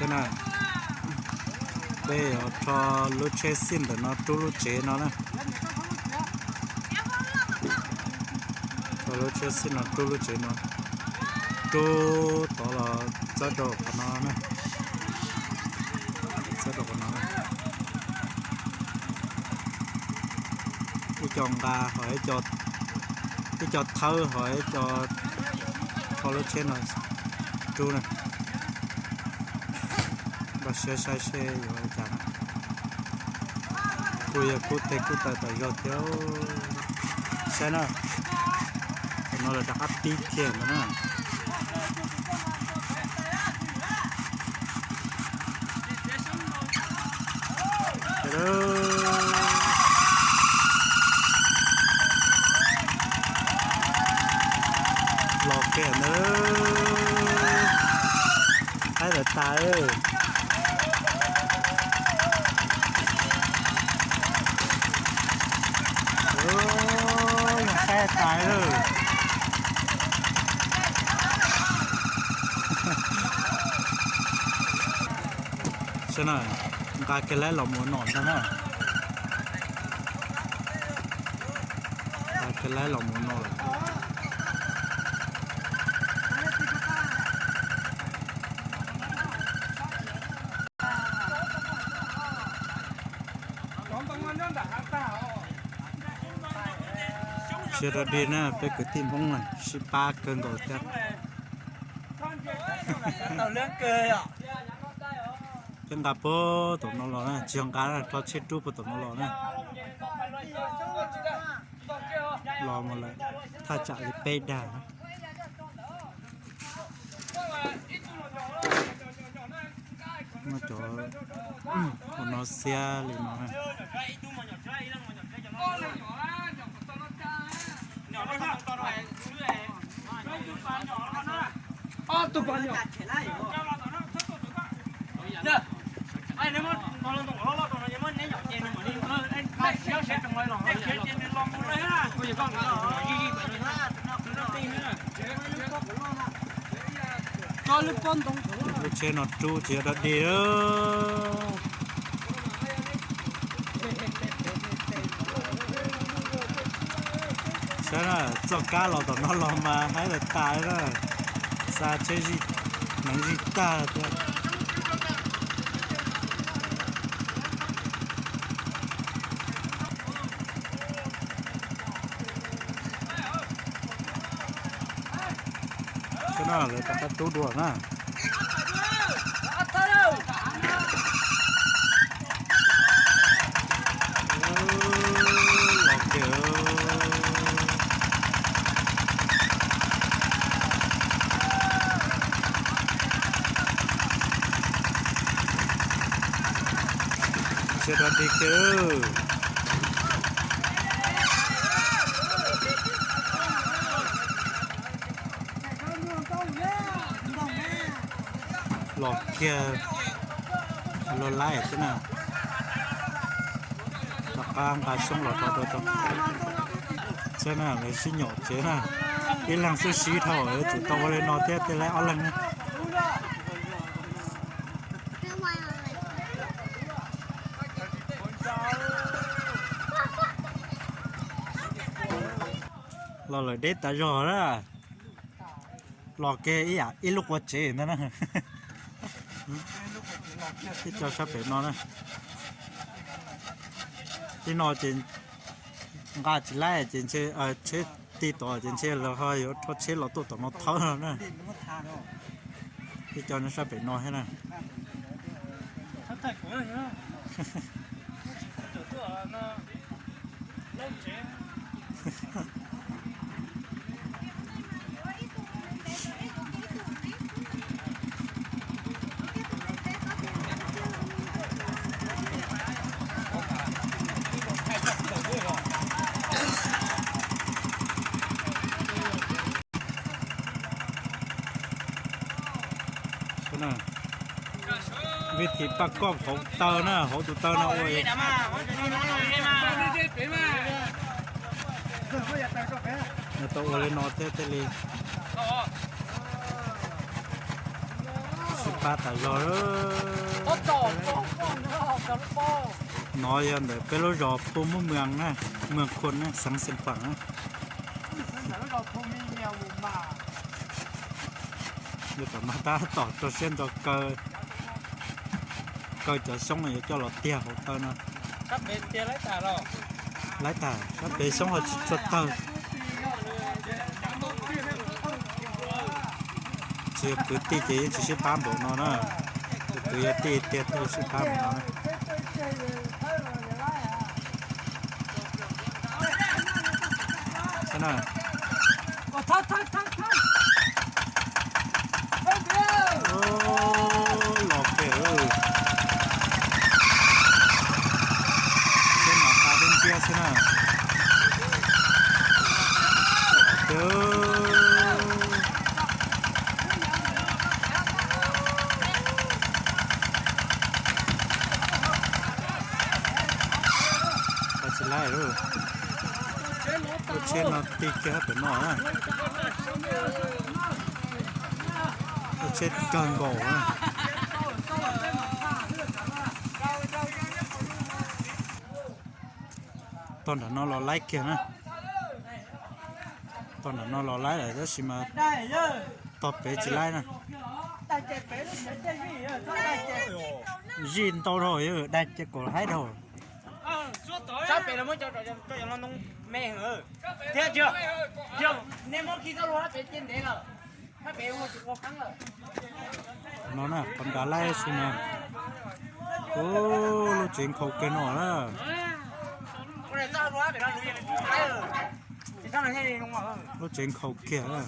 Na, peb yuav rho lub tsheb xij ntawm no rub lub tsev no na. Rho lub tsheb xij no rub lub tsev no, rub tod los txawb rau qhov no na. Txawb rau qhov no. Ib co nqa ho ib co thawb ho ib co rho lub tsheb no rub na. Npaj siab saib seb yuav li cas na. Kuj yog kub teg kub taw tas zog thiab. Saib na, tam no lawv rov qab pib kiag ntawd na. Los kiag ntawd, qaib lawv tas. Qaib tas lawm. Saib na, nqa kiag laib los mus no ntag na. Nqa kiag laib los mus no lawm. Sib rau dig na peb kwv tij Hmoob na, sib pab kawg nkaus thiab. Peb nqa puag tom no los na, tsis yog nqa, rho tsheb rub puag tom no los na. Los mus lawm, thaj tsam li peb dag na. Muab cov no xiab li no. Lub tsheb no rub tsis yog dog dig. Saib na, txoj kab los tom no los mas haib tas tas na. Xa tsheb, hneev zij tag thiab. Lawv rov qab rub dua na. Los kiag. Sib rau dig kiag. Los kiag, los laib xwb na. Rov qab nqa xyoob los rau rau. Saib na, lawv sib nyom tsev na. Ib leeg xwb siv dhau, yuav tsum tau ua li no thiab, tej laib ob leeg na. Los lawm deb tas zog na. Los kiag ib yam ib lub qua tsev ntag na. Ib co sab pem no na. Tej no ces nqa tsis laib ces ntshe tsheb ti tod ces ntshe lawv ho yuav rho tsheb los tuaj tom no thawb no na. Ib co nyob sab pem no thiab na. Vij thim paj koj hauv taw na, hauv tus taw no ua. Tau ua li no thiab thiaj li sib Pab tas zog. No yog ntawm peb lub zos Phu Mub Mws na, Mws Khua na, xeev Xeev Khuam na. Yuav tom no tab tom rau siab ntso kaw, kaw cov xyoob no yuav coj los tiag hauv taw no. Laib tag, sab pem xyoob ho tsis tshua tawg. Tsis yog kwv tij ces yeej tsis sib pab npaum no na. Yog kwv yog tij tiag thiaj li sib pab npaum no na. Los kiag, tsheb mas pa dub nciab xwb na. Tsis laib, lub tsheb no ti kiag pem no. Lub tsheb kawg nkaus. Tog nram no los laib kiag na. Tog nram no los laib lawm tab sis mas tog pem tsis laib na. Zij ntau dhau, daig ces kaum haib dhau. Sab pem los muab cov no me thiab, nej muab khi txoj hlua sab pem cia ntev lawm. No na, qhov nrad laib si na. Ub, lub tsev nkhaus kiag no na. Lub tsev nkhaus kiag na.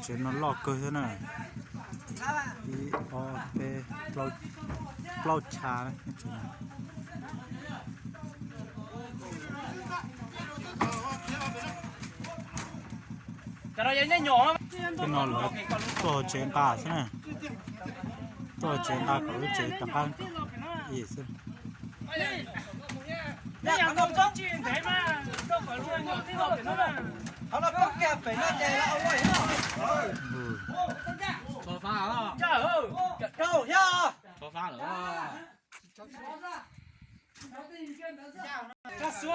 Tsev no loj kawg thiab na. Ib, ob, peb, plaub chav. Tej no lawv tuaj hauv tsev nqa xwb na. Tuaj hauv tsev nqa kom lub tsev rov qab xwb.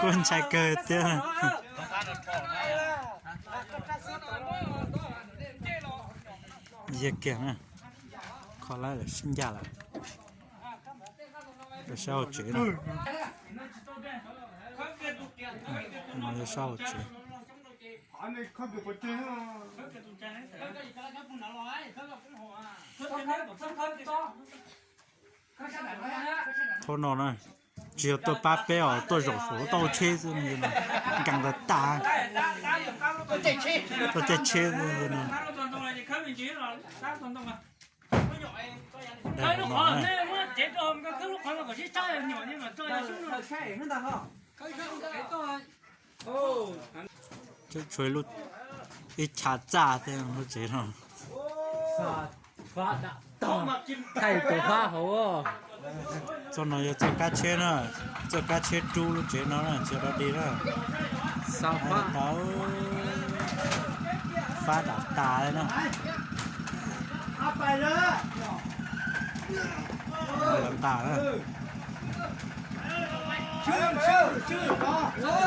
Kuj ntshai kawg thiab. Yog kiag na, kho laib lawm sib ncaj lawm. Sab hauv tsev no, no yog sab hauv tsev. Qhov no na, tsis yog tuaj pab peb os, tuaj zaum saum tauj tsheb xwb, nkees tas tas. Tuaj caij tsheb xwb no. Tshuav ib chav txaj thiab lub tsev no. Thaij tus fab hauv. Txoj no yog txoj kab tsheb na, txoj kab tsheb rub lub tsev no na, tsis yog dog dig na. Tau fab dam tas li na. Lawv nqa na.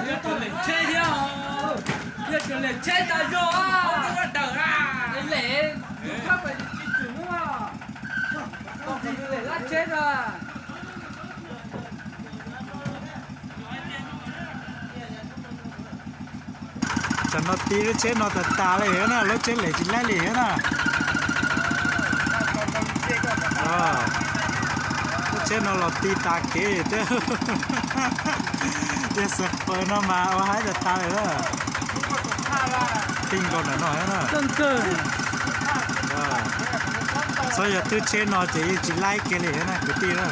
Yog tau lem tsheb thiab, yog tau lem tsheb tas zog, lem tus kab pas tsis tsum, tau ntxig lem lab tsheb na. Tsam no ti lub tsheb no tas tas li thiab na, lub tsheb lem tsis laib li thiab na. Lub tsheb no los ti tas kev thiab. Yog xav fawm no mas ua haib tas tas li na. Ti nkaus ntawm no thiab na. Txhob yog twb tsheb no ces yeej tsis laib kiag li thiab na kwv tij na.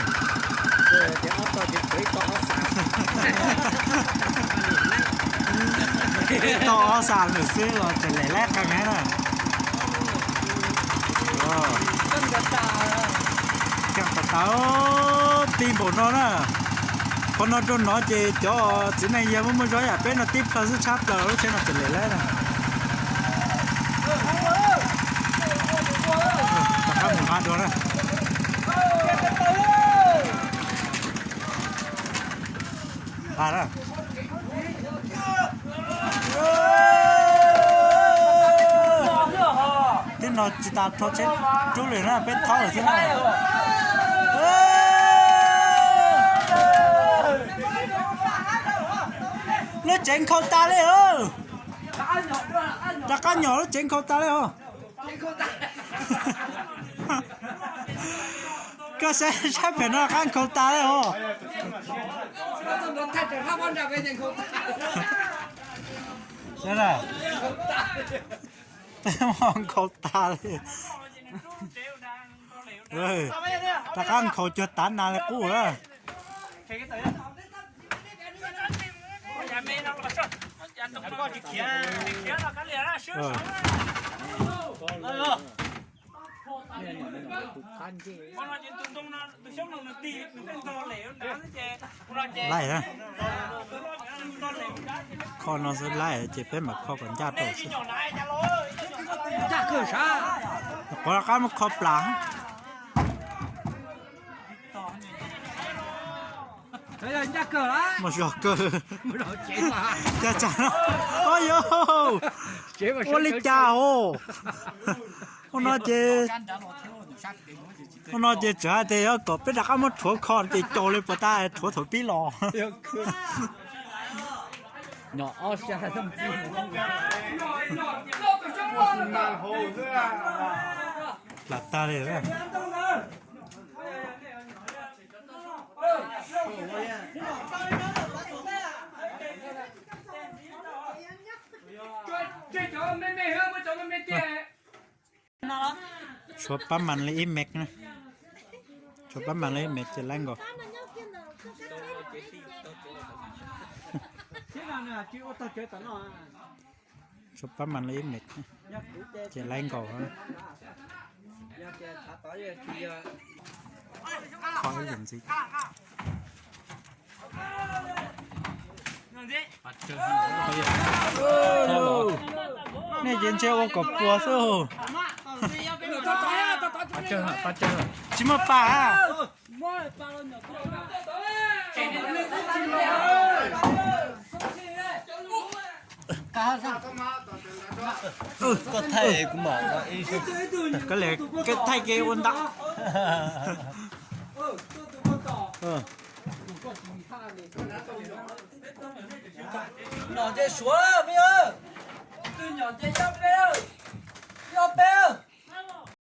Tau ob xas lawm xwb los tseem lem laib qees thiab na. Keej tas tas. Tij npaum no na, qhov no rau no ces cov txiv neej yawg muaj muaj zog yam peb no tib plhaw xwb, tshab plaws lub tsheb no txawm lem lawm na. Rov qab mus nqa dua na. Nqa na. Twb no tsis tas rho tsheb rub li na, peb thob lawm xwb na. Lub tsev nkhaus tas li os. Rov qab nyom lub tsev nkhaus tas li os. Koj saib sab pem no rov qab nkhaus tas li os. Saib na, peb muab nkhaus tas li. Rov qab nkhaus cuag tav nas li qub na. Laij na. Kho no xwb laij ces peb mam kho kom ncaj rau xwb. Nyuam qhuav rov qab muab kho plas. Muaj zog kawg. Cas tsam no, o yog, ua li cas os? Ua no ces, ua no ces txawm hais tias yog kom peb rov qab muab rhuav kho ces caus li puas tas rhuav thaum pib los. Plas tag li. Tshuav pab mas li ib mev na. Tshuav pab mas li ib mev ces laib nkaus. Tshuav pab mas li ib mev ces laib nkaus. Kho ib yam ntxiv. Nej ces ntshe ua kom puas xwb. Tsis muaj pas. Koj thaij kuv mam, koj thaij kev ua ntawd. Nyom ces suav me, tus nyom ces yog peb, yog peb.